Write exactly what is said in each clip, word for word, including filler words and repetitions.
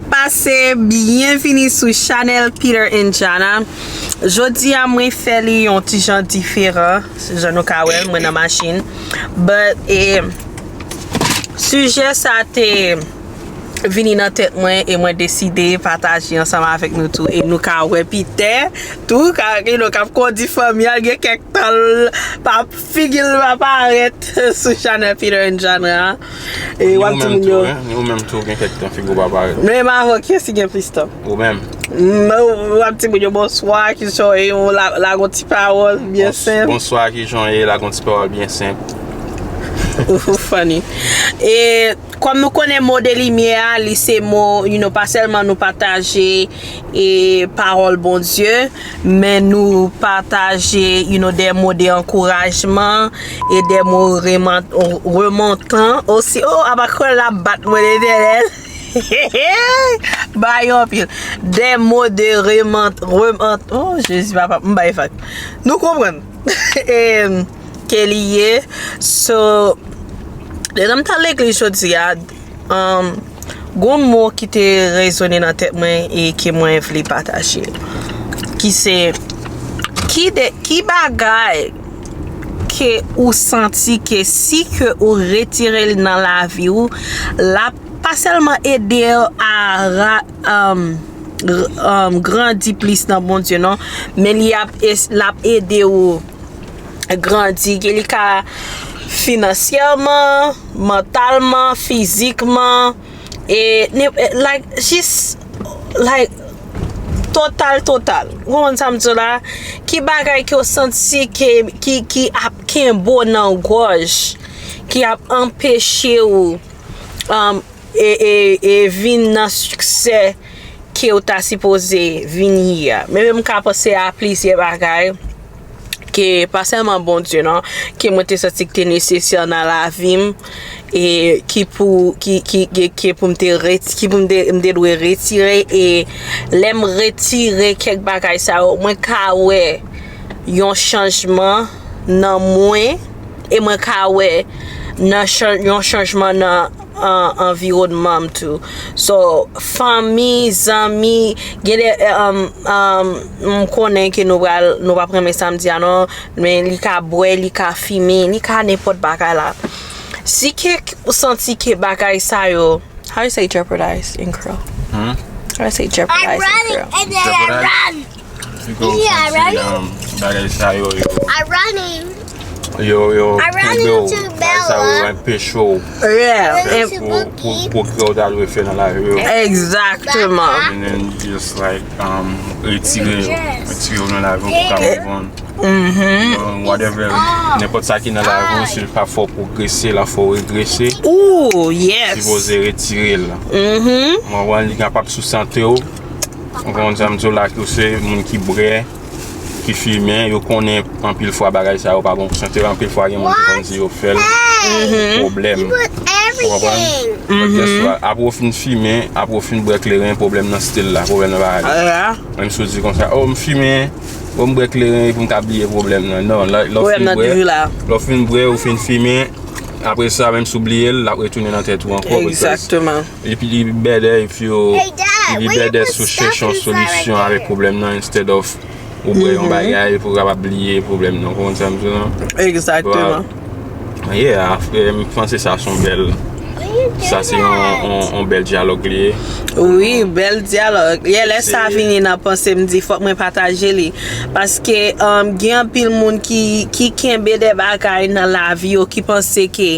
Pase byenvini sou chanèl Peter and Jana. Jodi a mwen fè li yon ti jan diferan. Jan nou ka wè l, mwen nan machin. But, eh, sijè sa te vini nan tèt mwen e mwen deside pataje ansanm avèk nou tou. E nou ka wè Peter tou, ka, you know, k ap kondi fanmi a, gen kèk tan l pa, figi l pa parèt sou chanèl Peter and Jana. E w ap di moun yo. Ni ou menm tou, gen kèk tan figi w pa parèt. Menm avè w, kiyès ki gen plis tan? Ou menm. M, w ap di moun yo bonswa, kijan w ye, w la, lage yon ti pawòl byen senp. Bonswa, kijan w ye, lage yon ti pawòl byen senp. Ou funny. E kòm nou konnen mo de limyè a, li se mo, you know, pa sèlman nou pataje e pawòl Bondye, men nou pataje, you know, des mots de ankourajman e des mots reman-, remontan osi. Oh, Abakwè la bat mwen, Letènèl. Ba yo anpil. Des mots de remant-, remant-, oh, Jezi, papa, m bay vag. Nou konprann. Em, ke li ye. So, lè m t al legliz jodi a, um, gon mo ki te rezone nan tèt mwen e ke mwen vle pataje. Ki se, ki de, ki bagay ke ou santi ke si ke ou retire l nan lavi w, l ap pa sèlman ede w a ra-, um, gr-, um, grandi plis nan Bondye, non, men li ap es-, l ap ede w grandi, ke li ka finansyèman, mantalman, fizikman, e, ne-, e, like, jis, like, total, total. Ou konprann sa m di w la? Ki bagay ke w santi ke, ki, ki ap kenbe w nan gòj, ki ap anpeche w, um, e, e, e vin nan siksè ke w ta sipoze vin ye a. Men, men m ka panse a plizyè bagay ke pa sèlman Bondye, non, ke mwen te santi ki te nesesè nan lavi m, e ki pou, ki, ki, ki, ki pou m te reti-, ki pou m te, m te dwe retire, e lè m retire kèk bagay sa yo, mwen ka wè yon chanjman nan mwen, e mwen ka wè nan chan-, yon chanjman nan an-, anviwònman m tou. So, fanmi, zanmi, gen de, um, um, m konnen ke nou pral, nou p ap renmen sa m di a non, men li ka bwè, li ka fimen, li ka nenpòt bagay la. Si ke ou santi ke bagay sa yo, how you say jeopardize in Creole? Hmm? How you say jeopardize in Creole? Jeopardize? Epi ke w santi, um, bagay sa yo, yo, yo, yo kenbe w, bagay sa yo anpeche w fè pou, pou, pou ki w ta dwe fè nan lavi w. Egzakteman. And then just like, um, retire yo, retire yo nan lavi w pou ka move on. Bon, whatever, nenpòt sa ki nan lavi w, si l pa fè w pwogrese, l ap fè w regrese. Ooh, yes. Sipoze retire l. Mwen wè li kapab sou sante w. Ou konprann sa m di w la, ke w se moun ki bwè, ki fimen, yo konnen anpil fwa bagay sa yo pa bon pou sante yo, anpil fwa gen moun ki konn di yo fè l pou pwoblèm. Ou konprann? But guess what? Apre w fin fimen, apre w fin bwè kleren, pwoblèm nan still la, pwoblèm nan pa ale. Menm si w di konsa, oh, m fimen, oh, m bwè kleren epi m ka bliye pwoblèm nan. Non, lè, lè w fin bwè, lè w fin bwè, ou fin fimen, apre sa, menm si w bliye l, l ap retounen nan tèt ou ankò, because Epi li better if you, li better si w chèche yon solisyon avèk pwoblèm nan instead of ou bwè yon bagay pou w kapab bliye pwoblèm nan. Ou konprann sa m di w lan? Egzakteman. But, yeah, afè, m panse sa se yon bèl, sa se yon, yon, yon bèl dyalòg li ye. Wi, bèl dyalòg. Yeah, lè sa vini nan panse m di fòk mwen pataje li. Paske, um, gen anpil moun ki, ki kenbe de bagay nan lavi yo, ki panse ke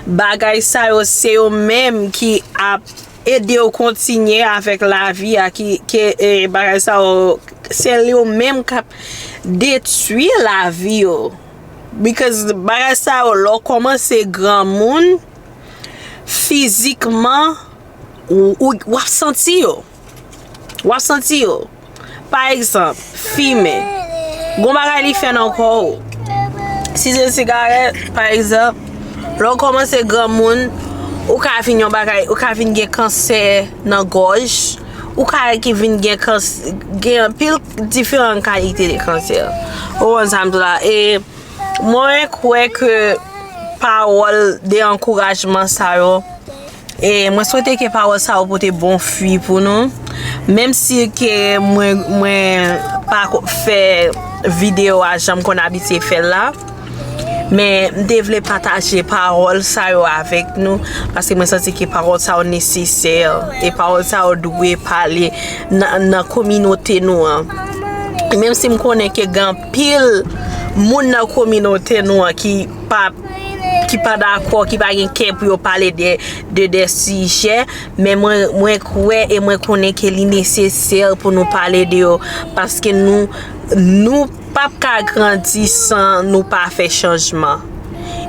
bagay sa yo, se yo menm ki ap ede w kontinye avèk lavi a, ki, ke, e, bagay sa yo, se yo menm k ap detwi lavi yo. Because bagay sa yo, lè w kòmanse granmoun, fizikman, ou, ou, w ap santi yo. W ap santi yo. Pa egzanp, fimen. Gon bagay li fè nan kò w. Si se sigarèt, pa egzanp, lè w kòmanse granmoun, ou ka vin yon bagay, ou ka vin gen kansè nan gòj, ou ka ki vin gen kans-, gen anpil diferan kalite de kansè. Ou konn sa m di w la? E mwen kwè ke pawòl de ankourajman sa yo. E mwen swete ke pawòl sa yo pote bon fwi pou nou. Menm si ke mwen, mwen pa ko-, fè videyo a jan m konn abitye fè l la, men m te vle pataje pawòl sa yo avèk nou, paske mwen santi ke pawòl sa yo nesesè, e pawòl sa yo dwe pale nan, nan kominote nou an. Menm si m konnen ke gen anpil moun nan kominote nou an ki pa, ki pa dakò, ki pa gen kè pou yo pale de, de, de sijè, men mwen, mwen kwè e mwen konnen ke li nesesè pou nou pale de yo, paske nou, nou p ap ka grandi san nou pa fè chanjman.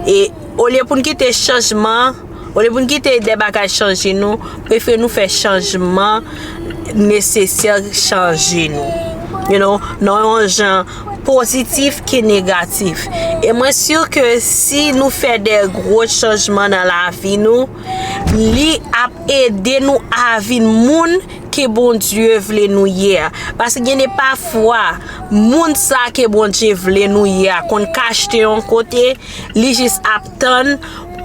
E olye pou n kite chanjman, olye pou n kite de bagay chanje nou, prefere nou fè chanjman nesesè chanje nou. You know, nan yon jan pozitif ke negatif. E mwen si ke si nou fè de gwo chanjman nan lavi nou, li ap ede nou a vin moun ke Bondye vle nou ye a. Paske gen de pafwa, moun sa ke Bondye vle nou ye a konn kachte yon kote, li jis ap tann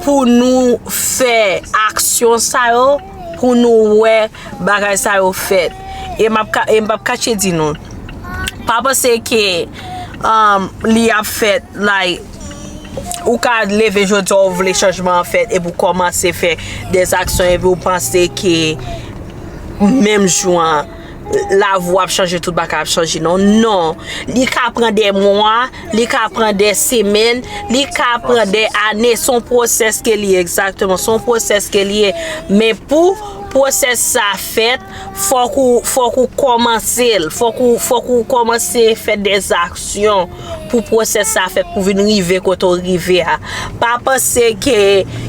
pou nou fè aksyon sa yo, pou nou wè bagay sa yo fèt. E m ap ka, e m p ap kache di nou, pa panse ke, um, li ap fèt, like, ou ka leve jodi a, ou vle chanjman an fèt, epi w kòmanse fè de aksyon, epi w panse ke menm jou an, lavi w ap chanje, tout bagay ap chanje. Non, non. Li ka pran de mwa, li ka pran de semèn, li ka pran de ane. Se yon pwosès ke li ye, egzakteman. Se yon pwosès ke li ye. Men pou pwosès sa fèt, fòk ou, fòk ou kòmanse l. Fòk ou, fòk ou kòmanse fè de aksyon pou pwosès sa fèt, pou vin rive kote w rive a. Pa panse ke,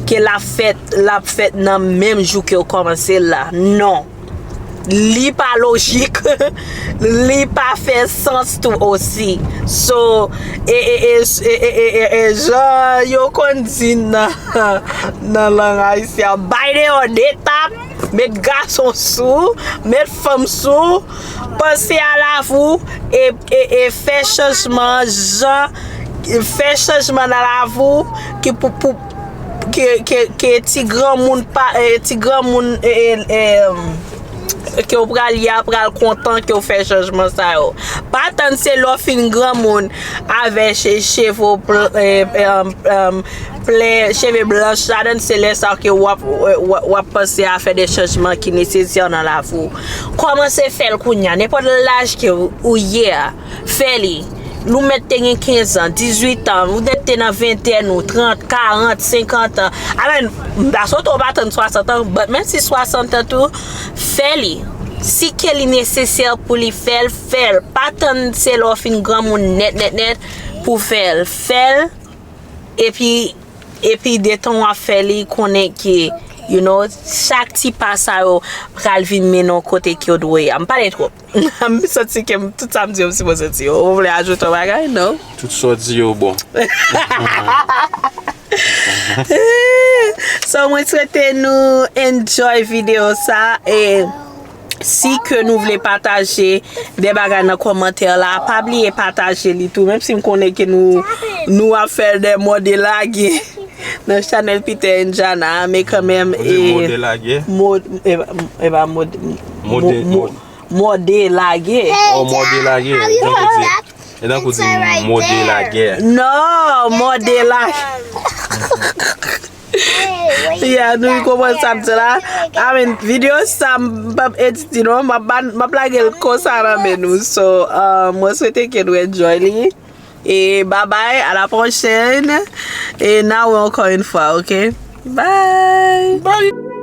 ke l ap fèt, l ap fèt nan menm jou ke w kòmanse l la. Non. Li pa lojik, li pa fè sans tou osi. So, e, e, e, e, e, e, e, jan yo konn di nan, nan lang ayisyen an, bay deyò de tap, met gason sou, met fanm sou, panse a lavi w, e, e, e fè chanjman jan, fè chanjman nan lavi w, ki pou, pou, ke, ke, ke ti granmoun pa, e, ti granmoun, e, e, e, ke w pral ye a pral kontan ke w fè chanjman sa yo. Pa tann se lè w fin granmoun avè che-, cheve w pl-, e, e, um, um, plen, cheve blanch ladan, se lè sa ke w ap, w, w, w ap panse a fè de chanjman ki nesesè nan lavi w. Kòmanse fè l kounye a, nenpòt laj ke w, ou ye a. Fè li. Nou mèt te gen kenz an, dizuit an, ou mèt te nan ventèn ou, trant, karant, senkant an. Amèn, m pa swete w pa tann swasant an, but menm si swasant an tou, fè li. Si ke li nesesè pou li fè l, fè l. Pa tann se lè w fin granmoun nèt, nèt, nèt pou fè l. Fè l, epi Epi detan w ap fè li, konnen ke, you know, chak ti pa sa yo pral vin mennen w kote ke w dwe a. M pale twòp. M santi ke m, tout sa m di yo, m sipoze di yo. Ou vle ajoute yon bagay? Non? Tout sa w di yo bon. So, mwen swete nou enjoy videyo sa. E si ke nou vle pataje de bagay nan kòmantè la, pa bliye pataje li tou. Menm si m konnen ke nou, nou ap fè de mòde lage nan chanèl Peter and Jana, men kanmenm, e, mòde lage. Mòd-, e, e pa mòd-, mòde, mò-, mò-, mòde lage. Oh, mòde lage. E tankou di, e tankou di mòde lage. Non, mòde lage. Yeah, nou konprann sa m di la. I mean, videyo sa m p ap edite non, m ap ba-, m ap lage l konsa nan men nou. So, uh, mwen swete ke nou enjoy li. E bye bye, à la prochaine. E n a wè ankò yon fwa, ok? Bye. Bye.